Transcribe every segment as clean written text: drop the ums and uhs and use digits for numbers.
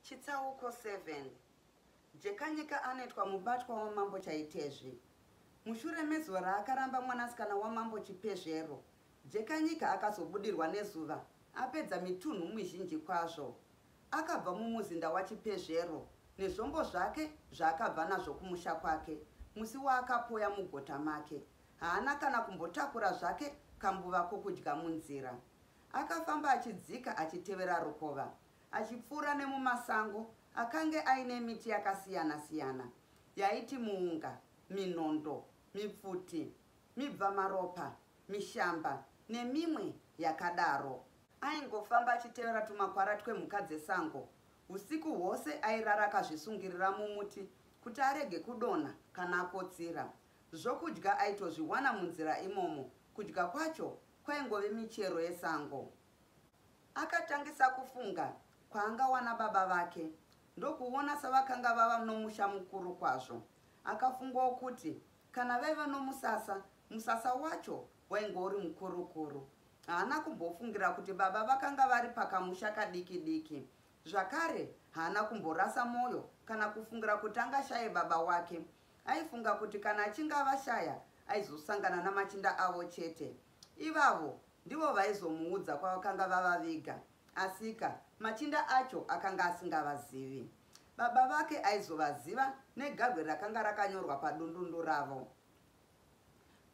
Chitsauko 7 Jekanyika anoitwa mubatwa waMambo Chaitezvi. Mushure mezuva raakaramba mwanasikana waMambo Chipezvero, Jekanyika akazobudirwa nezuva apedza mitunhu mizhinji kwazvo. Akabva mumuzinda waChipezvero nezvombo zvake zvaakabva nazvo kumusha kwake musi waakapoya mugota make. Haana kana kumbotakura zvake kambuva kokudya munzira. Akafamba achidzika achitevera rukova achipfuura nemumasango akange aine miti yakasiyana-siyana yaiti muunga, minondo, mipfuti, mibvamaropa, mishamba nemimwe yakadaro. Aingofamba achitevera tumakwara twemhuka dzesango. Usiku hwose airara akazvisungirira mumuti kuti arege kudonha kana akotsira. Zvokudya aitozviwana munzira imomo, kudya kwacho kwaingove michero yesango. Akatangisa kufunga kwaangawana baba vake ndokuona savakanga vava nomusha mukuru kwazvo. Akafungawo kuti kana vaiva nomusasa, musasa wacho wainge uri mukuru-kuru. Haana kumbofungira kuti baba vakanga vari pakamusha kadiki-diki. Zvakare haana kumborasa mwoyo kana kufungira kuti angashaye baba wake. Aifunga kuti kana achinge avashaya aizosangana namachinda avo chete. Ivavo ndivo vaizomuudza kwavakanga vavaviga. Asika, machinda acho akanga asingavazivi. Baba vake aizovaziva negarwe rakanga rakanyorwa padundundu ravo.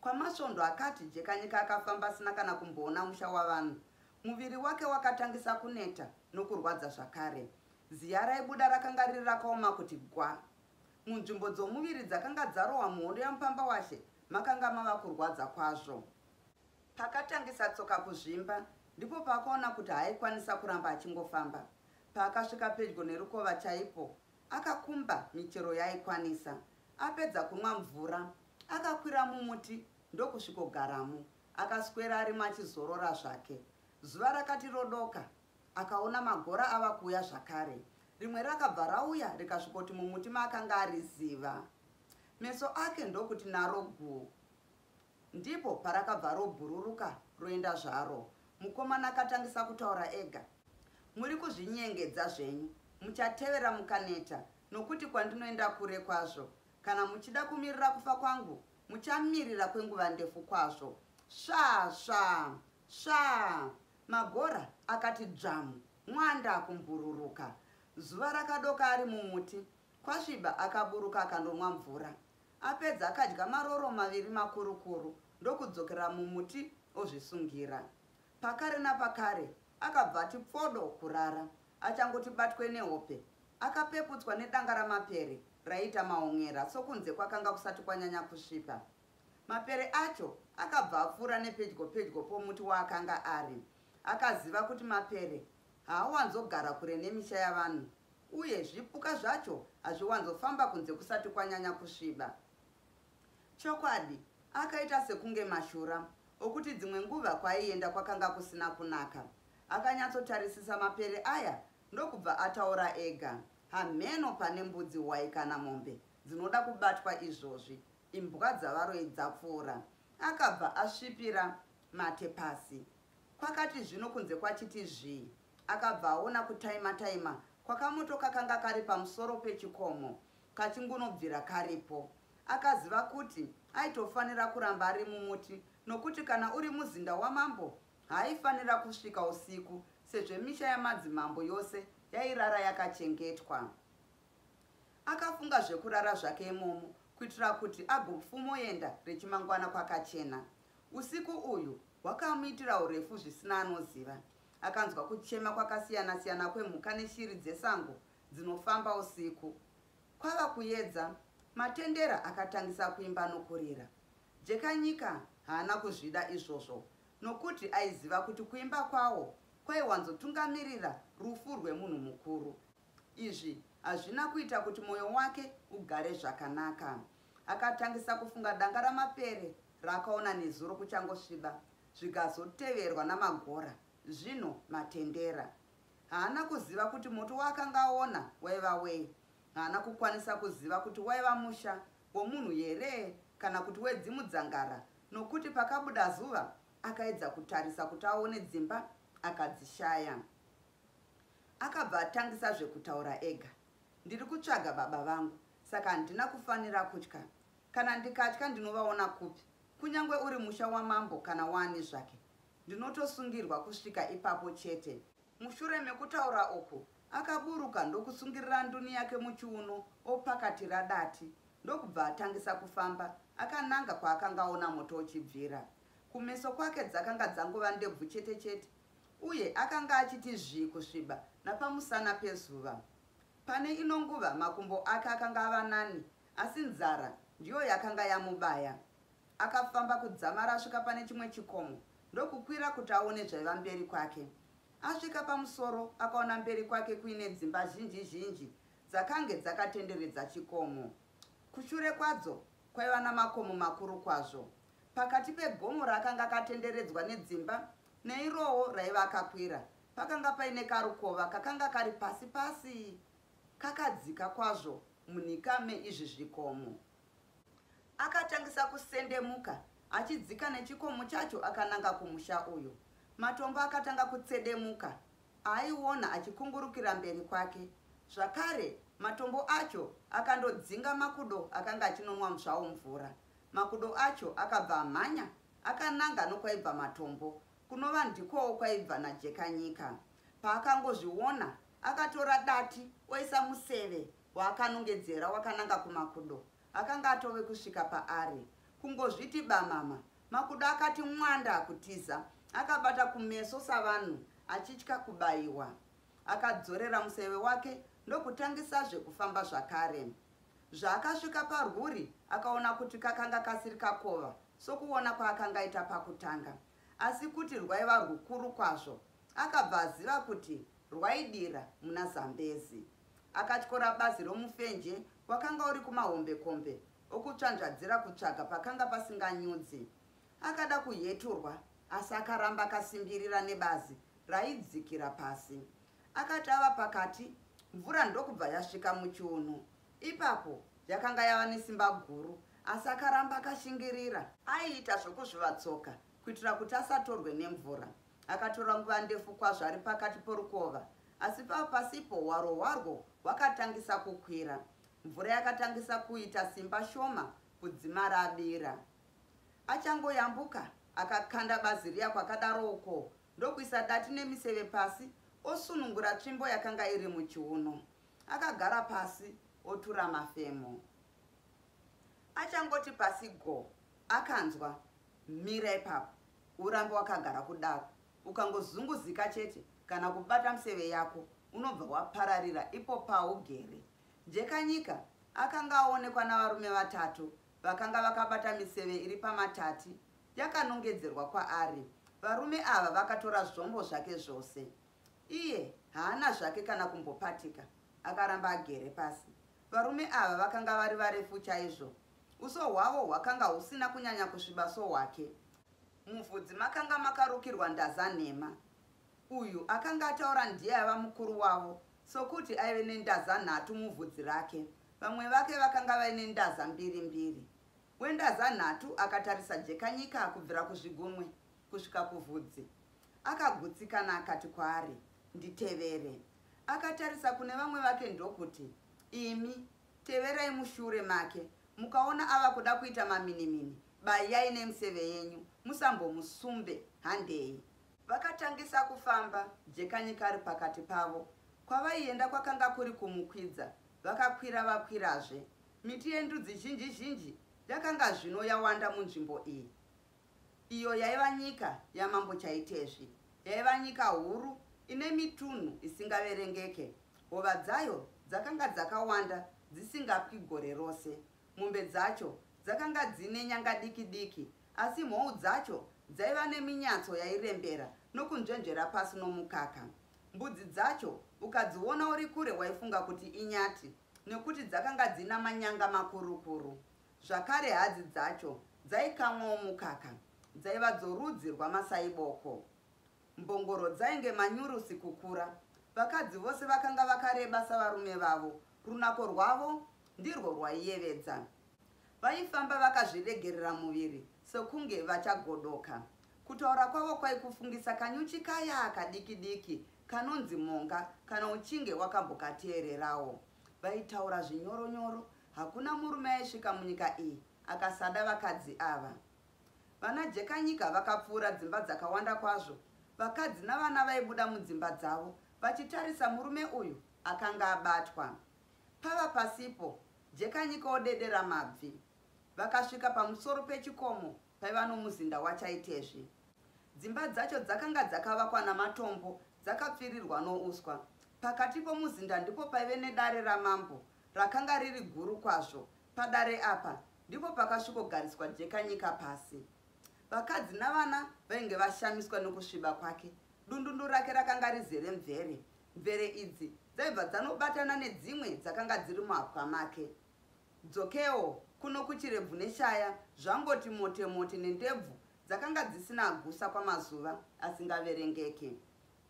Kwamasvondo akati, Jekanyika akafamba asina kana kumboona musha wavanhu. Muviri wake wakatangisa kuneta nokurwadza zvakare. Ziya raibuda rakanga riri rakaoma kuti gwa. Munzvimbo dzomuviri dzakanga dzarohwa muhondo yaMupambawashe makanga mava kurwadza kwazvo. Pakatangisa tsoka kuzvimba ndipo paakaona kuti haaikwanisa kuramba achingofamba. Paakasvika pedyo nerukova chaipo, akakumba michero yaaikwanisa. Apedza kunwa mvura, akakwira mumuti ndokusvikogaramo. Akaswera arimo achizorora zvake. Zuva rakati rodoka, akaona magora ava kuuya zvakare. Rimwe rakabva rauya rikasvikoti mumuti maakanga ari ziva. Meso ake ndokuti naro guu. Ndipo parakabva robhururuka roenda zvaro. Mukomana akatangisa kutaura ega. Muri kuzvinyengedza zvenyu. Muchatevera mukaneta nokuti kwandinoenda kure kwazvo. Kana muchida kumirira kufa kwangu, muchamirira kwenguva ndefu kwazvo. Svaa svaa! Svaa! Magora akati dzvamu, mwanda kumbururuka. Zuva rakadoka ari mumuti. Kwasviba akaburuka akandonwa mvura. Apedza akadya maroro maviri makuru-kuru ndokudzokera mumuti ozvisungira. Pakare napakare akabva ati pfodo kurara. Achangoti batwe nehope, akapeputswa nedanga ramapere raiita maon'era sokunze kwakanga kusati kwanyanya kusvipa. Mapere acho akabva apfuura nepedyo pedyo pomuti waakanga ari. Akaziva kuti mapere haawanzogara kure nemisha yavanhu uye zvipuka zvacho hazviwanzofamba kunze kusati kwanyanya kusviba. Chokwadi, akaita sekunge mashura okuti dzimwe nguva kwaaienda kwakanga kusina kunaka. Akanyatsotarisisa mapere aya ndokubva ataura ega, Hamheno pane mbudzi, hwai kana mombe dzinoda kubatwa izvozvi. Imbwa dzavaroyi dzapfuura. Akabva asvipira mate pasi. Kwakati zvino kunze kwachiti zvii, akabva aona kutaima-taima kwakamoto kakanga kari pamusoro pechikomo, kachingunobvira karipo. Akaziva kuti aitofanira kuramba ari mumuti nokuti kana uri muzinda wamambo haaifanira kusvika usiku sezvo misha yamadzimambo yose yairara yakachengetwa. Akafunga zvekurara zvake imomo kuitira kuti agofumoenda rechimangwana kwakachena. Usiku uyu hwakamuitira hurefu zvisina anoziva. Akanzwa kuchema kwakasiyana-siyana kwemhuka neshiri dzesango dzinofamba usiku. Kwava kuyedza, matendera akatangisa kuimba nokurira. Jekanyika haana kuzvida izvozvo nokuti aiziva kuti kuimba kwawo kwaiwanzotungamirira rufu rwemunhu mukuru. Izvi hazvina kuita kuti mwoyo wake ugare zvakanaka. Akatangisa kufunga danga ramapere raakaona nezuro kuchangosviba zvikazoteverwa namagora zvino matendera. Haana kuziva kuti moto waakanga aona waiva wei. Haana kukwanisa kuziva kuti waiva musha womunhu here kana kuti wedzimudzangara nokuti pakabuda zuva akaedza kutarisa kuti aone dzimba akadzishaya. Akabva atangisazve kutaura ega. Ndiri kutsvaga baba vangu, saka handina kufanira kutya. Kana ndikatya ndinovaona kupi? Kunyange uri musha wamambo kana waani zvake, ndinotosungirwa kusvika ipapo chete. Mushure mekutaura uku, akaburuka ndokusungirira nduni yake muchiuno opakatira dati ndokubva atangisa kufamba akananga kwaakanga aona moto uchibvira. Kumeso kwake dzakanga dzangova ndebvu chete chete uye akanga achiti zvii kusviba napamusana pezuva. Pane ino nguva makumbo ake akanga ava nani asi nzara ndiyo yakanga yamubaya. Akafamba kudzamara asvika pane chimwe chikomo ndokukwira kuti aone zvaiva mberi kwake. Asvika pamusoro akaona mberi kwake kuine dzimba zhinji zhinji dzakange dzakatenderedza chikomo. Kushure kwadzo kwaiva namakomo makuru kwazvo. Pakati pegomo raakanga akatenderedzwa nedzimba neirowo raiva akakwira pakanga paine karukova kakanga kari pasi pasi kakadzika kwazvo munyika meizvi zvikomo. Akatangisa kusendemuka achidzika nechikomo chacho akananga kumusha uyu. Matombo akatanga kutsedemuka aaiona achikungurukira mberi kwake. Zvakare matombo acho akandodzinga makudo akanga achinonwa zvawo mvura. Makudo acho akabva amhanya akananga nokwaibva matombo kunova ndikowo kwaibva naJekanyika. Paakangozviona akatora dati oisa museve waakanongedzera wakananga kumakudo akanga atove kusvika paari. Kungozviti bamama, makudo akati mwanda kutiza akabata kumeso savanhu achitya kubayiwa. Akadzorera museve wake ndokutangisazve kufamba zvakare. Zvaakasvika parwuri akaona kuti kakanga kasiri kakova sokuona kwaakanga aita pakutanga, asi kuti rwaiva rwukuru kwazvo. Akabva aziva kuti rwaidira muna Zambezi. Akatyora bazi romufenje wakanga uri kumahombekombe okutsvanzvadzira kutsvaga pakanga pasinganyudzi. Akada kuyeturwa asi akaramba akasimbirira nebazi raidzikira pasi. Akati ava pakati, mvura ndokubva yasvika muchiuno. Ipapo yakanga yava nesimba guru asi akaramba akashingirira. Aiita zvokuzviva tsoka kuitira kuti asatorwe nemvura. Akatora nguva ndefu kwazvo ari pakati porukova asi pava pasipo hwaro hwarwo hwakatangisa kukwira. Mvura yakatangisa kuita simba shoma kudzimara abira. Achangoyambuka akakanda bazi riya kwakadaro uko ndokuisa dati nemiseve pasi osunungura tsvimbo yakanga iri muchiuno. Akagara pasi otura mafemo. Achangoti pasi go akanzwa mira ipapo urambe wakagara kudaro. Ukangozunguzika chete kana kubata miseve yako unobva wapararira ipo paugere. Jekanyika akanga aonekwa navarume vatatu vakanga vakabata miseve iri pamatati yakanongedzerwa kwaari. Varume ava vakatora zvombo zvake zvose. Iye haana zvake kana kumbopatika, akaramba agere pasi. Varume ava vakanga vari varefu chaizvo. Uso hwavo hwakanga husina kunyanya kusviba sohwake. Muvhudzi makanga makarukirwa ndaza nhema. Uyu akanga ataura ndiye aiva mukuru wavo, sokuti aive nendaza nhatu muvhudzi rake. Vamwe vake vakanga vaine ndaza mbiri mbiri. Wendaza nhatu akatarisa Jekanyika kubvira kuzvigunwe kusvika kuvhudzi. Akagutsikana akati kwaari, Nditevere. Akatarisa kune vamwe vake ndokuti, Imi, teverai mushure make. Mukaona ava kuda kuita maminimini, bayai nemiseve yenyu, musambomusumbe. Handei. Vakatangisa kufamba, Jekanyika ari pakati pavo. Kwavaienda kwakanga kuri kumukwidza. Vakakwira vakwirazve. Miti yendudzi zhinji zhinji yakanga zvino yawanda munzvimbo iyi. Iyo yaiva nyika yaMambo Chaitezvi. Yaiva nyika huru ine mitunhu isingaverengeke. Hova dzayo dzakanga dzakawanda dzisingapwi gore rose. Mombe dzacho dzakanga dzine nyanga diki diki asi mhou dzacho dzaiva neminyatso yairembera nokunzvenzvera pasi nomukaka. Mbudzi dzacho ukadziona uri kure waifunga kuti inyati nekuti dzakanga dzina manyanga makurukuru. Zvakare hadzi dzacho dzaikamwawo mukaka, dzaiva dzorudzi rwamasaiboko. Mbongoro dzainge manyurusi kukura. Vakadzi vose vakanga vakareba savarume vavo. Runako rwavo ndirwo rwaiyevedza. Vaifamba vakazviregerera muviri sokunge vachagodoka. Kutaura kwavo kwaikufungisa kanyuchi kaya kadiki diki Kanonzi monga kana uchinge wakambokateererawo. Vaitaura zvinyoronyoro, hakuna murume aisvika munyika iyi akasada vakadzi ava. Vana Jekanyika vakapfuura dzimba dzakawanda kwazvo. Vakadzi navana vaibuda mudzimba dzavo vachitarisa murume uyu akanga abatwa. Pava pasipo, Jekanyika odedera mabvi. Vakasvika pamusoro pechikomo paiva nomuzinda waChaitezvi. Dzimba dzacho dzakanga dzakavakwa namatombo dzakapfirirwa nouswa. Pakati pomuzinda ndipo paive nedare ramambo rakanga riri guru kwazvo. Padare apa ndipo pakasvikogariswa Jekanyika pasi. Vakadzi navana vainge vashamiswa nokusviba kwake. Dundundu rake rakanga rizere mvere. Mvere idzi dzaibva dzanobatana nedzimwe dzakanga dziri muhapwa make. Dzokewo kuno kuchirebvu neshaya zvangoti mote mote nendebvu dzakanga dzisina gusa kwamazuva asingaverengeke.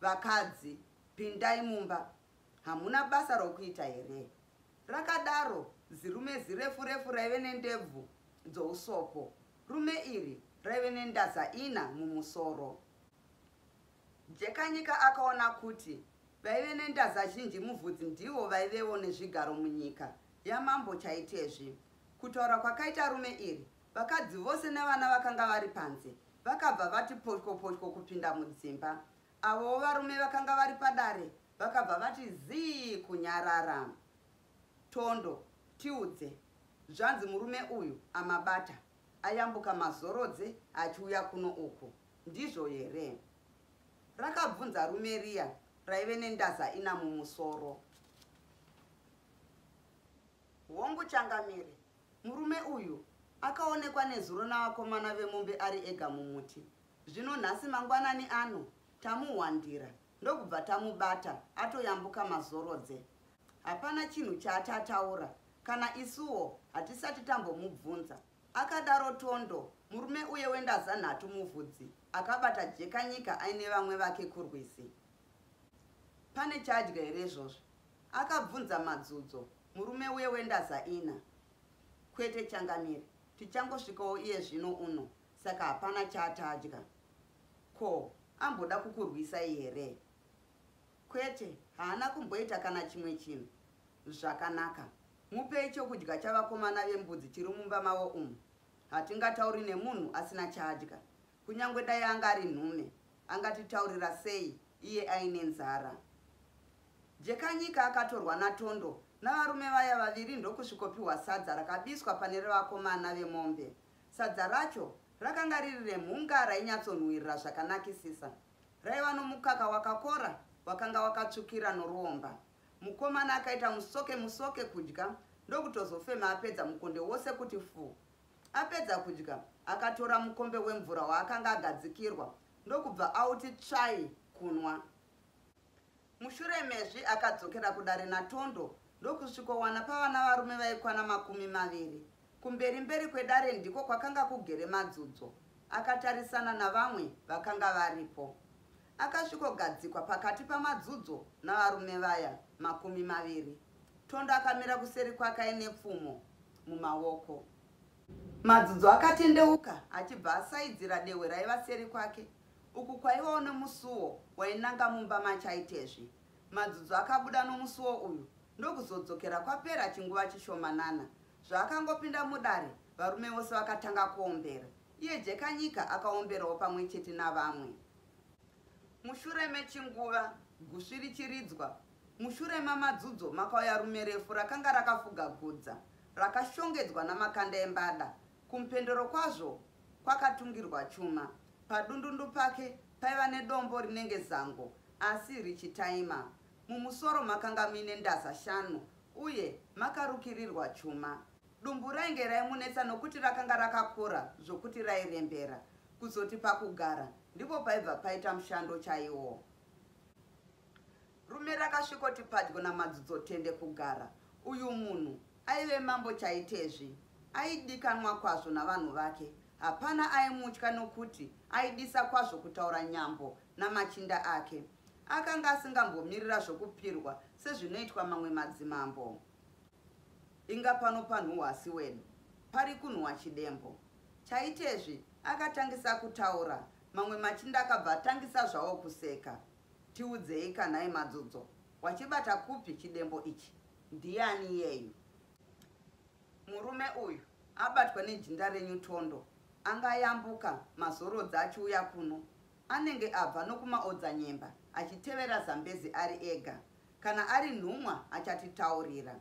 Vakadzi, pindai mumba. Hamuna basa rokuita here? Rakadaro zirume zirefu refu raive nendebvu dzousopo. Rume iri raive nendaza ina mumusoro. Jekanyika akaona kuti vaive nendaza zhinji muvhudzi ndivo vaivewo nezvigaro munyika yamambo Chaitezvi. Kutaura kwakaita rume iri, vakadzi vose nevana vakanga vari panze vakabva vati potyo potyo kupinda mudzimba. Avowo varume vakanga vari padare vakabva vati zii kunyarara. Tondo, tiudze, zvanzi murume uyu amabata ayambuka mazorodze achiuya kuno uku, ndizvo here? Rakabvunza rume riya raive nendaza ina mumusoro. Hongu changamire, murume uyu akaonekwa nezuro navakomana vemombe ari ega mumuti. Zvino nhasi mangwanani ano tamuhwandira ndokubva tamubata atoyambuka mazorodze. Hapana chinhu chaatataura, kana isuwo hatisati tambomubvunza. Akadaro Tondo, murume uye wendaza nhatu muvhudzi, akabata Jekanyika aine vamwe vake kurwizi. Pane chaadya here izvozvi? Akabvunza Madzudzo, murume uye wendaza ina. Kwete changamire, tichangosvikawo iye zvino uno, saka hapana chaatadya. Ko, amboda kukurwisai here? Kwete, haana kumboita kana chimwe chinhu. Zvakanaka. Mupei chokudya chavakomana vembudzi chiri mumba mavo umu. Hatingatauri nemunhu asina chaadya. Kunyangwe dai anga ari nhume, angatitaurira sei iye aine nzara? Jekanyika akatorwa naTondo navarume vaya vaviri ndokusvikopiwa sadza rakabiswa pane revakomana vemombe. Sadza racho rakanga riri remhunga rainyatsonhuwirira zvakanakisisa. Raiva nomukaka wakakora wakanga wakatsvukira noruomba. Mukomana akaita musoke musoke kudya ndokutozofema apedza mukonde wose kuti fu. Apedza kudya akatora mukombe wemvura waakanga agadzikirwa ndokubva auti tsvai kunwa. Mushure mezvi akadzokera kudare naTondo ndokusvikowana pava navarume vaikwana 20. Kumberi mberi kwedare ndiko kwakanga kugere Madzudzo akatarisana navamwe vakanga varipo. Akasvikogadzikwa pakati paMadzudzo navarume vaya 20. Tondo akamira kuseri kwake aine pfumo mumaoko. Madzudzo akatendeuka achibva asaidzira dehwe raiva seri kwake. Uku kwaivawo nemusuwo wainanga mumba maChaitezvi. Madzudzo akabuda nomusuwo uyu ndokuzodzokera kwapera chinguva chishomanana. Zvaakangopinda mudare, varume vose vakatanga kuombera. Iye Jekanyika akaomberawo pamwe chete navamwe. Mushure mechinguva, gusvi richiridzwa, mushure maMadzudzo makauya rume refu rakanga rakafuga gudza, rakashongedzwa namakanda embada. Kumupendero kwazvo kwakatungirwa chuma. Padundundu pake paiva nedombo rinenge zango asi richitaima. Mumusoro makanga muine ndaza shanu uye makarukirirwa chuma. Dumbu rainge raimunetsa nokuti rakanga rakakura zvokuti rairembera. Kuzoti pakugara ndipo paibva paita mushando chaiwo. Rume rakasvikoti padyo naMadzudzo tende kugara. Uyu munhu aive mambo Chaitezvi. Aidikanwa kwazvo navanhu vake. Hapana aimutya nokuti aidisa kwazvo kutaura nyambo namachinda ake. Akanga asingambomirira zvokupirwa sezvinoitwa mamwe madzimambo. Inga pano panhuhwasi wedu pari kunhuwa chidembo. Chaitezvi akatangisa kutaura, mamwe machinda akabva atangisa zvawo kuseka. Tiudzeika nhai Madzudzo, wachibata kupi chidembo ichi? Ndiani iyeyu? Murume uyu abatwa nejinda renyu Tondo. Angayambuka mazorodza achiuya kuno. Anenge abva nokumaodzanyemba achitevera Zambezi ari ega. Kana ari nhumwa achatitaurira.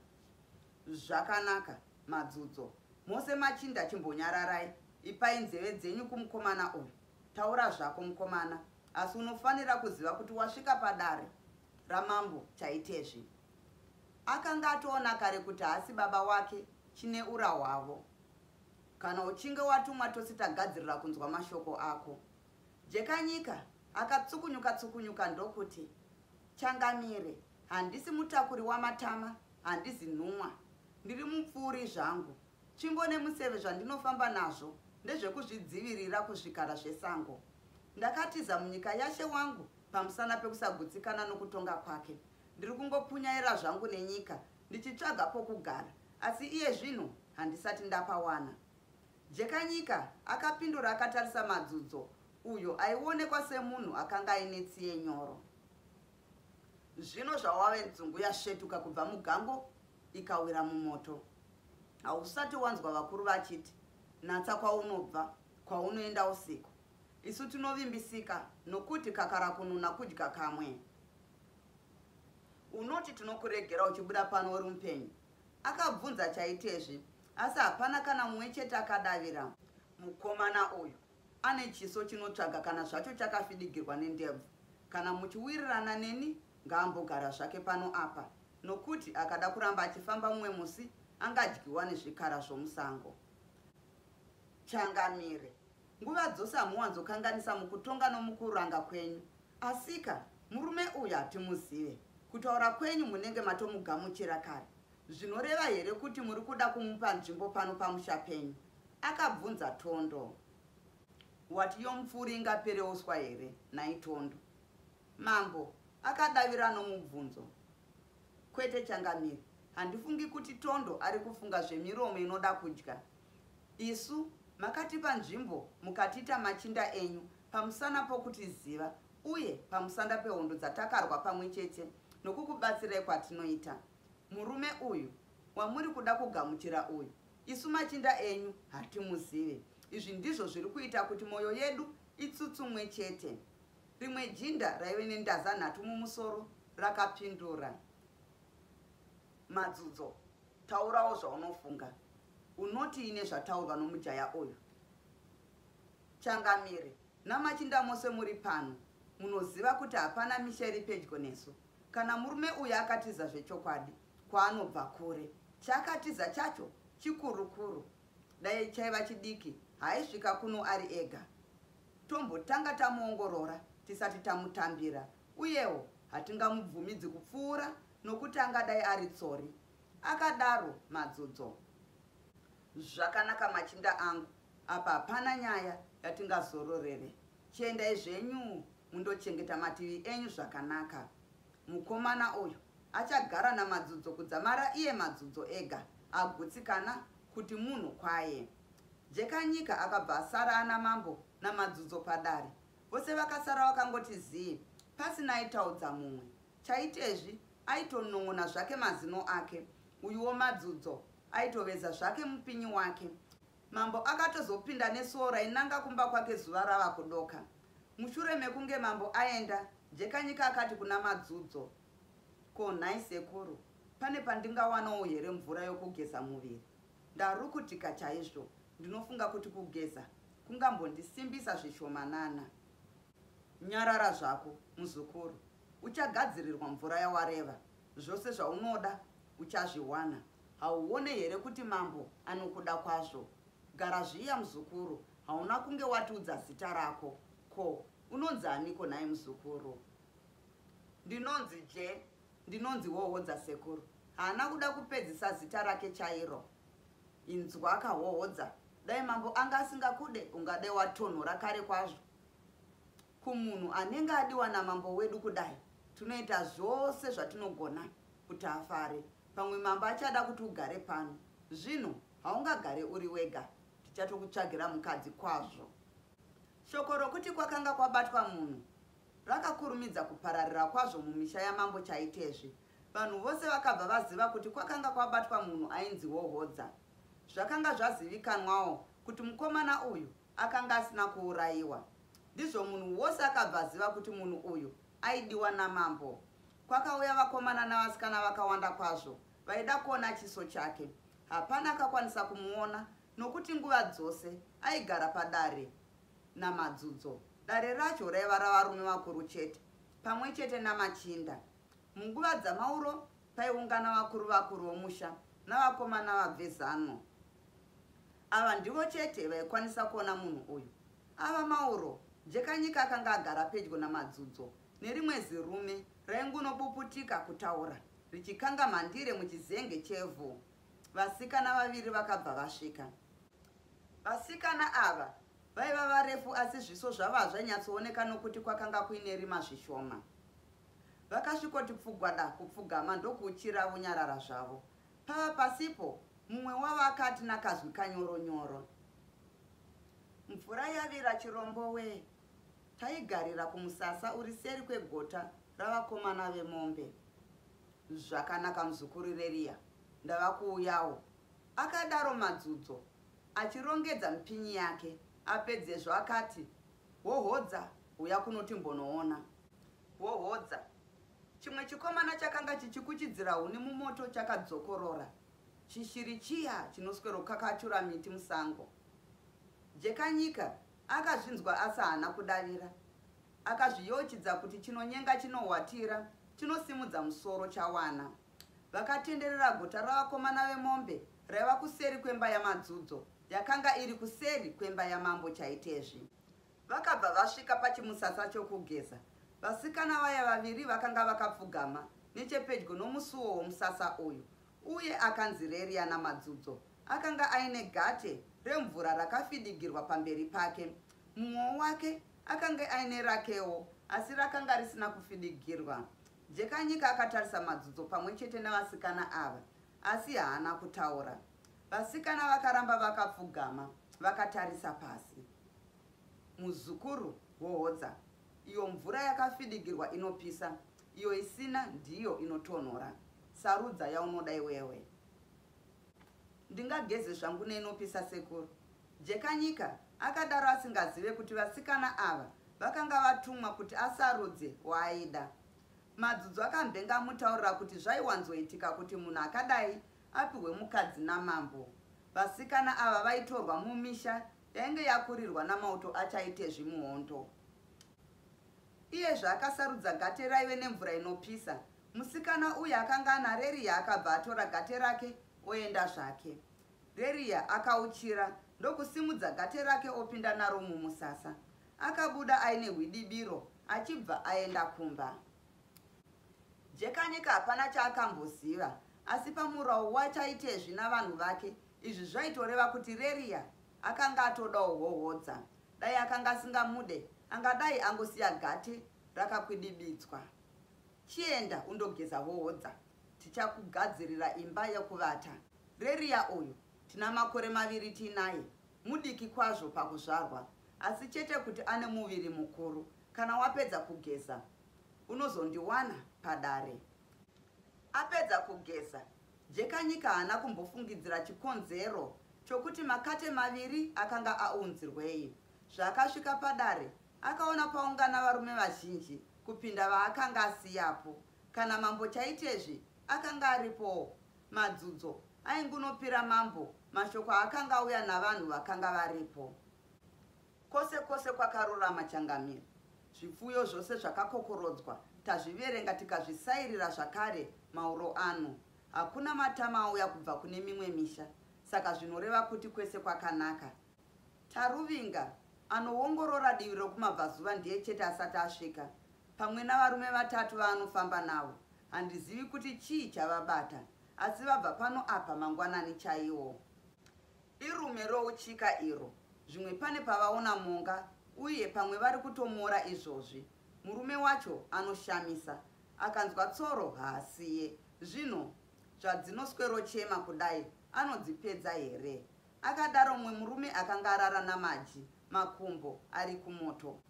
Zvakanaka, Madzudzo. Mose machinda chimbonyararai. Ipai nzeve dzenyu kumukomana uyu. Taura zvako mukomana, asi unofanira kuziva kuti wasvika padare ramambo Chaitezvi. Akanga atoona kare kuti haasi baba wake chine ura hwavo. Kana uchinge watumwa tose tagadzirira kunzwa mashoko ako. Jekanyika akatsukunyuka tsukunyuka ndokuti, Changamire, handisi mutakuri wamatama, handizi nhumwa. Ndiri mupfuuri zvangu. Tsvimbo nemuseve zvandinofamba nazvo ndezvekuzvidzivirira kuzvikara zvesango. Ndakatiza munyika yashe wangu pamusana pekusagutsikana nokutonga kwake. Ndiri kungopunyaira zvangu nenyika ndichitsvaga pokugara asi iye zvino handisati ndapawana. Jekanyika akapindura akatarisa Madzudzo uyo aionekwa semunhu akanga aine tsiye nyoro. Zvino zvawave nzungu yasvetuka kubva mugango ikawira mumoto. Hausati wanzwa vakuru vachiti natsa kwaunobva kwaunoenda usiku. Isu tinovimbisika nokuti kakarakununa kudya kamwe. Unoti tinokuregera uchibuda pano uri mupenyu? Akabvunza Chaitezvi asi hapana kana mumwe chete akadavira. Mukomana uyu ane chiso chinotsvaga kana zvacho chakafidigirwa nendebvu. Kana muchiwirirana neni ngaambogara zvake pano apa nokuti akada kuramba achifamba mumwe musi angadyiwa nezvikara zvomusango. Changamire, nguva dzose hamuwanzokanganisa mukutonga nomukuranga kwenyu. Asika, murume uyu hatimuzive. Kutaura kwenyu munenge matomugamuchira kare. Zvinoreva here kuti muri kuda kumupa nzvimbo pano pamusha penyu? Akabvunza Tondo. Wati yomupfuuri ingapere uswa here nhai Tondo? Mambo akadavira nomubvunzo. Kwete changamire, handifungi kuti Tondo ari kufunga zvemiromo inoda kudya. Isu makatipa nzvimbo mukatiita machinda enyu pamusana pokutiziva uye pamusana pehondo dzatakarwa pamwe chete nokukubatsirai kwatinoita. Murume uyu wamuri kuda kugamuchira uyu isu machinda enyu hatimuzive. Izvi ndizvo zviri kuita kuti mwoyo yedu itsutsumwe chete. Rimwe jinda raive nendaza nhatu mumusoro rakapindura. Madzudzo, taurawo zvaunofunga. Unotii nezvataurwa nomujaya uyu? Changamire, namachinda mose muri pano, munoziva kuti hapana misha iri pedyo nesu. Kana murume uyu akatiza zvechokwadi, kwaanobva kure. Chaakatiza chacho chikurukuru. Dai chaiva chidiki, haaisvika kuno ari ega. Tombotanga tamuongorora tisati tamutambira. Uyewo hatingamubvumidzi kupfuura nokuti angadai ari tsori. Akadaro Madzudzo. Zvakanaka machinda angu, apa hapana nyaya yatingazororere. Chiendai zvenyu mundochengeta mativi enyu zvakanaka. Mukomana uyu achagara naMadzudzo kudzamara iye Madzudzo ega agutsikana kuti munhu kwaye. Jekanyika akabva asara ana mambo naMadzudzo padare. Vose vakasara vakangoti zii pasina aitaudza mumwe. Chaitezvi aitonon'ona zvake mazino ake. Uyuwo Madzudzo aitoveza zvake mupinyi wake. Mambo akatozopinda nesuo rainanga kumba kwake zuva rava kudoka. Mushure mekunge mambo aenda, Jekanyika akati kuna Madzudzo, Ko nhai sekuru, pane pandingawanawo here mvura yokugeza muviri? Ndarukutika chaizvo, ndinofunga kuti kugeza kungambondisimbisa zvishomanana. Nyarara zvako muzukuru, uchagadzirirwa mvura yawareva. Zvose zvaunoda uchazviwana. Hauone here kuti mambo anokuda kwazvo? Gara zviya muzukuru, hauna kunge watiudza zita rako. Ko, unonzi aniko nhai muzukuru? Ndinonzi Je, ndinonzi Hohodza sekuru. Haana kuda kupedzisa zita rake chairo. Inzwaka Hohodza, dai mambo anga asingakude ungadai watonhora kare kwazvo. Kumunhu anenge adiwa namambo wedu kudai, tinoita zvose zvatinogona kuti afare. Pamwe mambo achada kuti ugare pano. Zvino haungagare uri wega, tichatokutsvagira mukadzi kwazvo. Shoko rokuti kwakanga kwabatwa munhu. rakakurumidza kupararira kwazvo mumisha yamambo Chaitezvi. Vanhu vose vakabva vaziva kuti kwakanga kwabatwa munhu ainzi Hohodza. Zvakanga zvazivikanwawo kuti mukomana uyu akanga asina kuurayiwa. Ndizvo munhu wose akabva aziva kuti munhu uyu aidiwa namambo. Kwakauya vakomana navasikana vakawanda kwazvo vaida kuona chiso chake. Hapana akakwanisa kumuona nokuti nguva dzose aigara padare naMadzudzo. Dare racho raiva ravarume vakuru chete pamwe chete namachinda. Munguva dzamauro paiungana vakuru vakuru vomusha navakomana vabve zano. Ava ndivo chete vaikwanisa kuona munhu uyu. Ava mauro, Jekanyika akanga agara pedyo naMadzudzo nerimwe zirume raingunopuputika kutaura richikanga mhandire muchizenge chevhu. Vasikana vaviri vakabva vasvika. Vasikana ava vaiva varefu asi zviso zvavo hazvainyatsooneka nokuti kwakanga kuine rima zvishoma. Vakasvikoti pfugwada kupfugama ndokuuchira vonyarara zvavo. Pava pasipo, mumwe wavo akati nakazwi kanyoro-nyoro. Mvura yavira chirombo wee. Taigarira kumusasa uri seri kwegota ravakomana vemombe. Zvakanaka muzukuru Reria, ndava kuuyawo, akadaro Madzudzo achirongedza mipinyi yake. Apedzezvo akati, Hohodza, huya kuno timbonoona. Hohodza. Chimwe chikomana chakanga chichikuchidzira huni mumoto chakadzokorora. Chishiri chiya chinoswerokakachura miti musango. Jekanyika akazvinzwa asi haana kudavira. Akazviyeuchidza kuti chinonyenga chinohwatira chinosimudza musoro chawana. Vakatenderera gota ravakomana vemombe raiva kuseri kwemba yaMadzudzo yakanga iri kuseri kwemba yamambo Chaitezvi. Vakabva vasvika pachimusasa chokugeza. Vasikana vaya vaviri vakanga vakapfugama nechepedyo nomusuwo womusasa uyu uye akanzi Reria naMadzudzo akanga aine gate remvura rakafidigirwa pamberi pake. Mumwewo wake akange aine rakewo asi rakanga risina kufidigirwa. Jekanyika akatarisa Madzudzo pamwe chete nevasikana ava asi haana kutaura. Vasikana vakaramba vakapfugama vakatarisa pasi. Muzukuru Hohodza, iyo mvura yakafidigirwa inopisa, iyo isina ndiyo inotonhora. Sarudza yaunoda iwewe. Ndingageze zvangu neinopisa sekuru. Jekanyika akadaro asingazive kuti vasikana ava vakanga vatumwa kuti asarudze waaida. Madzudzo akambenge amutaurira kuti zvaiwanzoitika kuti munhu akadai apihwe mukadzi namambo. Vasikana ava vaitorwa mumisha yainge yakurirwa namauto aChaitezvi muhondo. Iye zvaakasarudza gate raive nemvura inopisa, musikana uya akanga ana Reria akabva atora gate rake oenda zvake. Reria akauchira ndokusimudza gate rake opinda naro mumusasa. Akabuda aine hwidibiro achibva aenda kumba. Jekanyika hapana chaakamboziva asi pamurawo waChaitezvi navanhu vake izvi zvaitoreva kuti Reria akanga atodawo Hohodza. Dai akanga asingamude angadai angosiya gate rakakwidibidzwa. Chienda undogeza Hohodza tichakugadzirira imba yekuvata. Reria uyu tina makore maviri tiinaye, mudiki kwazvo pakuzvarwa asi chete kuti ane muviri mukuru. Kana wapedza kugeza unozondiwana padare. Apedza kugeza, Jekanyika haana kumbofungidzira chikonzero chokuti makate maviri akanga aunzirwei. Zvaakasvika padare, akaona paungana varume vazhinji kupinda vaakanga asiyapo. Kana mambo Chaitezvi akanga aripowo. Madzudzo aingunopira mambo mashoko aakanga auya navanhu vakanga varipo. Kwose kwose kwakarurama changamire. Zvipfuyo zvose zvakakokorodzwa tazviverenga tikazvisairira zvakare mauro ano. Hakuna matama auya kubva kune mimwe misha saka zvinoreva kuti kwese kwakanaka. Taruvinga anowongorora divi rokumabvazuva ndiye chete asati asvika pamwe navarume vatatu vaanofamba navo. Handizivi kuti chii chavabata asi vabva pano apa mangwanani chaiwo. Irume rouchika iro, zvimwe pane pavaona monga uye pamwe vari kutomora izvozvi. Murume wacho anoshamisa. Akanzwa tsoro haasiye. Zvino zvadzinoswerochema kudai anodzipedza here? Akadaro mumwe murume akanga arara naMaji makumbo ari kumoto.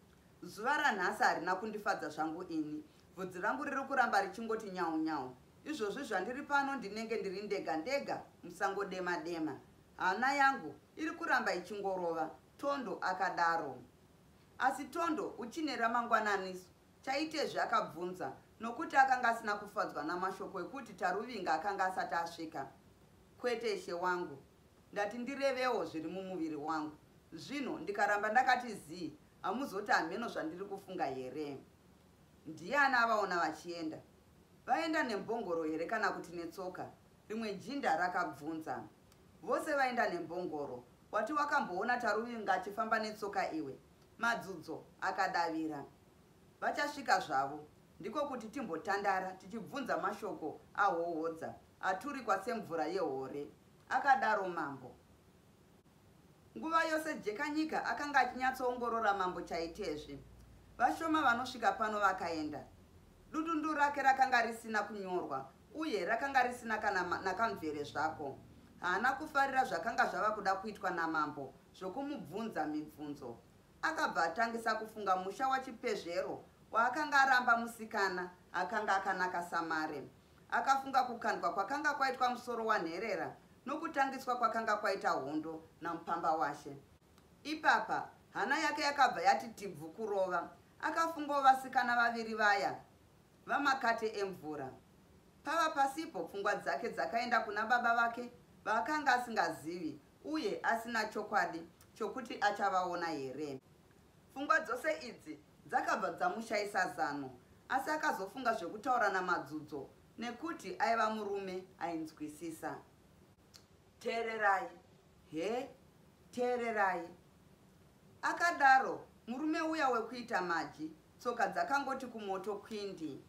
Zuva ranhasi harina kundifadza zvangu ini. Bvudzi rangu riri kuramba richingoti nyau nyau. Izvozvi zvandiri pano ndinenge ndiri ndega ndega musango dema dema. Hana yangu iri kuramba ichingorova, Tondo akadaro. Asi Tondo uchine ramangwananisu Chaitezvi akabvunza nokuti akanga asina kufadzwa namashoko ekuti Taruvinga akanga asati asvika. Kwete ishe wangu. Ndati ndirevewo zviri mumuviri wangu. Zvino ndikaramba ndakati zii hamuzoti hameno zvandiri kufunga here? Ndiani avaona vachienda? Vaenda nembongoro here kana kuti netsoka? Rimwe jinda rakabvunza. Vose vaenda nembongoro. Wati wakamboona Taruvinga achifamba netsoka iwe? Madzudzo akadavira. Vachasvika zvavo. Ndiko kuti timbotandara tichibvunza mashoko aHohodza aturikwa semvura yehore, akadaro mambo. Nguva yose Jekanyika akanga achinyatsoongorora mambo Chaitezvi. Vashoma vanosvika pano vakaenda. Dundundu rake rakanga risina kunyorwa uye rakanga risina kana nakamvere zvako. Haana kufarira zvakanga zvava kuda kuitwa namambo zvokumubvunza mibvunzo. Akabva atangisa kufunga musha waChipezvero waakanga aramba musikana akanga akanaka samare. Akafunga kukandwa kwakanga kwaitwa musoro waNherera nokutangiswa kwakanga kwaita hondo naMupambawashe. Ipapa hana yake yakabva yati tibvu kurova. Akafungawo vasikana vaviri vaya vamakate emvura. Pava pasipo pfungwa dzake dzakaenda kuna baba vake vaakanga asingazivi uye asina chokwadi chokuti achavaona here. Pfungwa dzose idzi dzakabva dzamushaisa zano asi akazofunga zvekutaura naMadzudzo nekuti aiva murume ainzwisisa. Teererai, he, teererai. Akadaro murume uya wekuita maji, tsoka dzakangoti kumoto kwindi.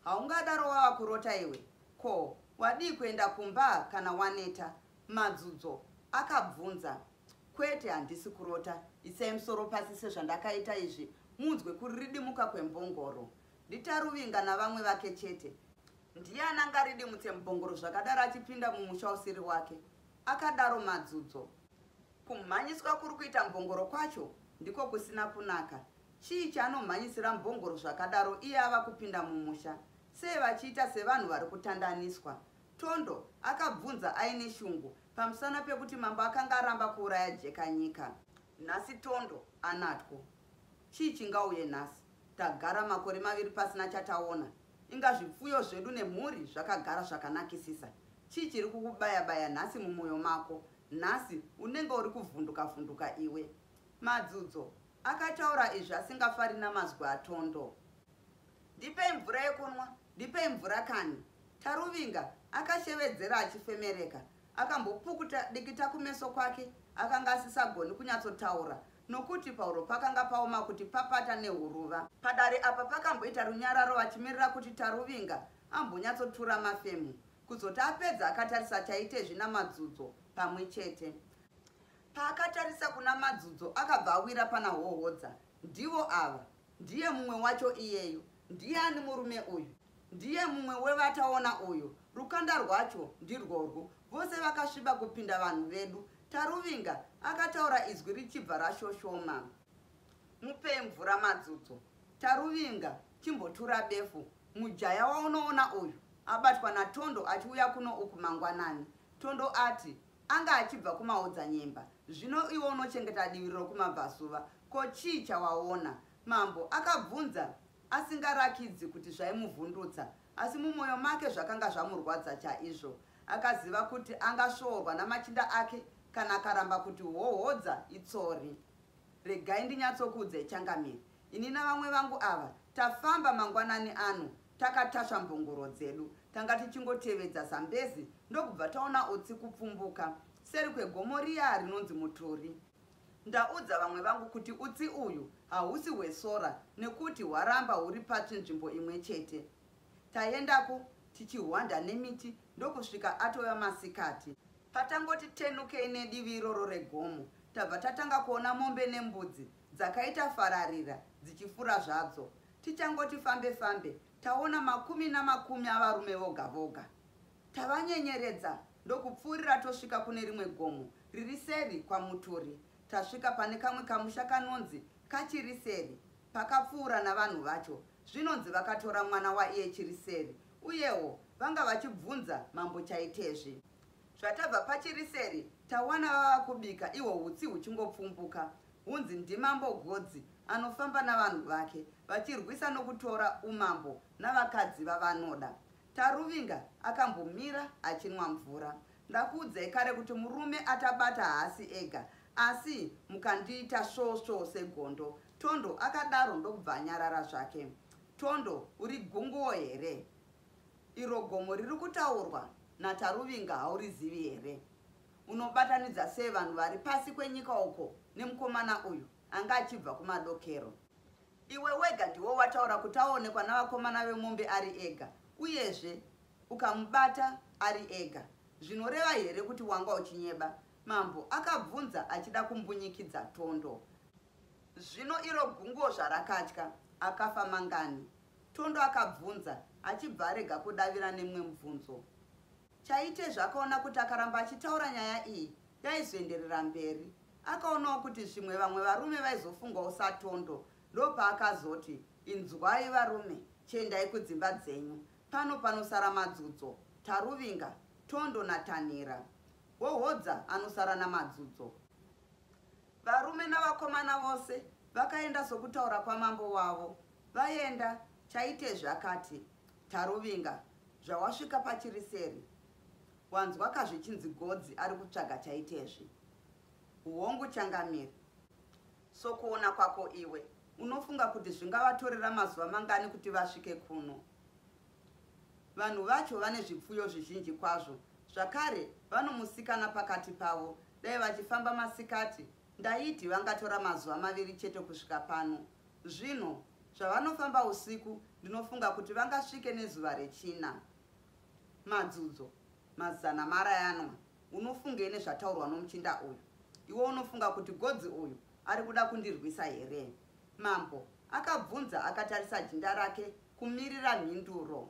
Haungadaro wava kurota iwe, ko wadii kuenda kumba kana waneta? Madzudzo akabvunza. Kwete handisi kurota, isai musoro pasi sezvandakaita izvi munzwe kuriridimuka kwembongoro. NdiTaruvinga navamwe vake chete. Ndiani angaridimutse mbongoro zvakadaro achipinda mumusha usiri wake? Akadaro Madzudzo. Kumhanyiswa kuri kuita mbongoro kwacho ndiko kusina kunaka. Chii chaanomhanyisira mbongoro zvakadaro iye ava kupinda mumusha? Sei vachiita sevanhu vari kutandaniswa? Tondo akabvunza aine shungu pamusana pekuti mambo akanga aramba kuuraya Jekanyika. Nhasi Tondo anatwo. Chii chingauye nhasi? Tagara makore maviri pasina chataona. Inga zvipfuyo zvedu nemhuri zvakagara zvakanakisisa. Chii chiri kukubaya-baya nhasi mumwoyo mako? Nhasi unenge uri kuvhunduka-vhunduka iwe. Madzudzo akataura izvi asingafari namazwi aTondo. Ndipei mvura yekunwa, ndipei mvura kani! Taruvinga akashevedzera achifemereka. Akambopukuta dikita kumeso kwake, akanga asisagoni kunyatsotaura nokuti pahuro pakanga paoma kuti papata nehuruva. Padare apa pakamboita runyararo vachimirira kuti Taruvinga ambonyatsotura mafemo. Kuzoti apedza akatarisa Chaitezvi naMadzudzo pamwe chete. Paakatarisa kuna Madzudzo akabva awira pana Hohodza. Ndivo ava. Ndiye mumwe wacho iyeyu. Ndiani murume uyu? Ndiye mumwe wevataona uyu. Rukanda rwacho ndirworwu. Vose vakasviba kupinda vanhu vedu. Taruvinga akataura izwi richibva rashoshoma. Mupei mvura Madzudzo. Taruvinga, chimbotura befu. Mujaya waunoona uyu abatwa naTondo achiuya kuno uku mangwanani. Tondo ati anga achibva kumaodzanyemba. Zvino iwe unochengeta divi rokumabvazuva. Ko chii chawaona? Mambo akabvunza asingarakidzi kuti zvaimuvhundutsa, asi mumwoyo make zvakanga zvamurwadza chaizvo. Akaziva kuti angasvoorwa namachinda ake kana akaramba kuti Hohodza itsori. Regai ndinyatsokuudzai changamire, ini navamwe vangu ava tafamba mangwanani ano takatasva mbongoro dzedu. Tanga tichingotevedza Zambezi ndokubva taona utsi kupfumbuka seri kwegomo riya rinonzi Muturi. Ndaudza vamwe vangu kuti utsi uyu hausi hwesora nekuti hwaramba huri patsvinzvimbo imwe chete. Taendako tichihwanda nemiti ndokusvika atova masikati. Patangoti tenukei nedivi iroro regomo, tabva tatanga kuona mombe nembudzi dzakaita fararira dzichifura zvadzo. Tichangoti fambe fambe taona makumi namakumi avarume voga voga. Tavanyenyeredza ndokupfuurira tosvika kune rimwe gomo riri seri kwaMuturi. Tasvika pane kamwe kamusha kanonzi Kachiriseri. Pakapfuura navanhu vacho, zvinonzi vakatora mwana waiye Chiriseri uyewo vanga vachibvunza mambo Chaitezvi. Zvatabva paChiriseri tawana vava kubika ihwo hutsi huchingopfumbuka. Hunzi ndimambo Godzi anofamba navanhu vake vachirwisa nokutora umambo navakadzi vavanoda. Taruvinga akambomira achinwa mvura. Ndakuudzai kare kuti murume atabata haasi ega asi mukandiita svosvo segondo. Tondo akadaro ndokubva anyarara zvake. Tondo uri gunguwo here? Iro gomo riri kutaurwa naTaruvinga haurizivi here? Unobatanidza sei vanhu vari pasi kwenyika uko nemukomana uyu anga achibva kumadokero? Iwe wega ndiwe wataura kuti aonekwa navakomana vemombe ari ega uyezve ukamubata ari ega. Zvinoreva here kuti wanga uchinyeba? Mambo akabvunza achida kumbunyikidza Tondo. Zvino iro gunguo zvarakatya akafa mangani? Tondo akabvunza achibva arega kudavira nemumwe mubvunzo. Chaitezvi akaona kuti akaramba achitaura nyaya iyi yaizoenderera mberi. Akaonawo kuti zvimwe vamwe varume vaizofungawo saTondo ndopaakazoti, Inzwai varume, chiendai kudzimba dzenyu. Pano panosara Madzudzo, Taruvinga, Tondo naTanhira. Hohodza anosara naMadzudzo. Varume navakomana vose vakaenda sokutaura kwamambo wavo. Vaenda, Chaitezvi akati, Taruvinga, zvawasvika paChiriseri, wanzwaka zvichinzi Godzi ari kutsvaga Chaitezvi? Hongu changamire. Sokuona kwako iwe, unofunga kuti zvingavatorera mazuva mangani kuti vasvike kuno? Vanhu vacho vane zvipfuyo zvizhinji kwazvo, zvakare vanomusikana pakati pavo. Dai vachifamba masikati, ndaiti vangatora mazuva maviri chete kusvika pano. Zvino, zvavanofamba usiku, ndinofunga kuti vangasvike nezuva rechina. Madzudzo, mazana marayanwa, unofungei nezvataurwa nomuchinda uyu? Iwe unofunga kuti Godzi uyu ari kuda kundirwisa here? Mambo akabvunza akatarisa jinda rake kumirira mhinduro.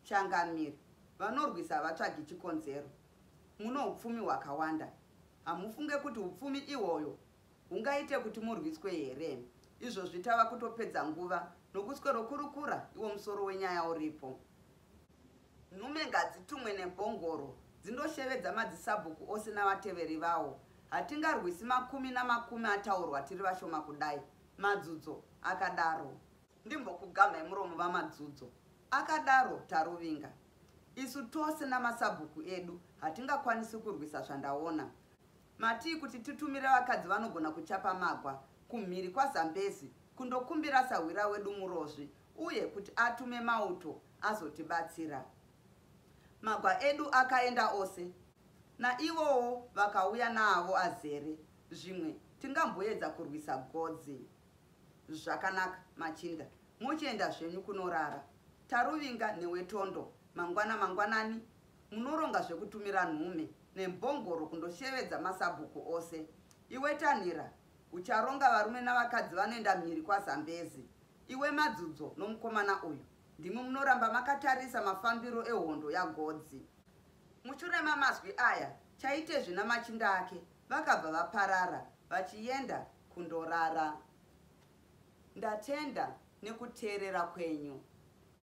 Changamire, vanorwisa havatsvagi chikonzero. Muno upfumi hwakawanda. Hamufunge kuti upfumi ihwoyo hungaite kuti murwiswe here? Izvozvi tava kutopedza nguva nokuswerokurukura iwo musoro wenyaya uripo. Nhume ngadzitumwe nembongoro dzindoshevedza madzisabhuku ose navateveri vawo. Hatingarwisi makumi namakumi ataurwa tiri vashoma kudai, Madzudzo akadaro. Ndimbokugamhai muromo vaMadzudzo, akadaro Taruvinga. Isu tose namasabhuku edu hatingakwanisi kurwisa zvandaona. Matii kuti titumire vakadzi vanogona kuchapa magwa kumhiri kwaZambezi kundokumbira sahwira wedu Murozvi uye kuti atume mauto azotibatsira. Magwa edu akaenda ose, naivowo vakauya naavo azere, zvimwe tingamboedza kurwisa Godzi. Zvakanaka machinda, mochienda zvenyu kunorara. Taruvinga newe Tondo, mangwana mangwanani munoronga zvekutumira nhume nembongoro kundoshevedza masabhuku ose. Iwe Tanhira, ucharonga varume navakadzi vanoenda mhiri kwaZambezi. Iwe Madzudzo nomukomana uyu ndimi munoramba makatarisa mafambiro ehondo yaGodzi. Mushure mamazwi aya, Chaitezvi namachinda ake vakabva vaparara vachienda kundorara. Ndatenda nekuteerera kwenyu.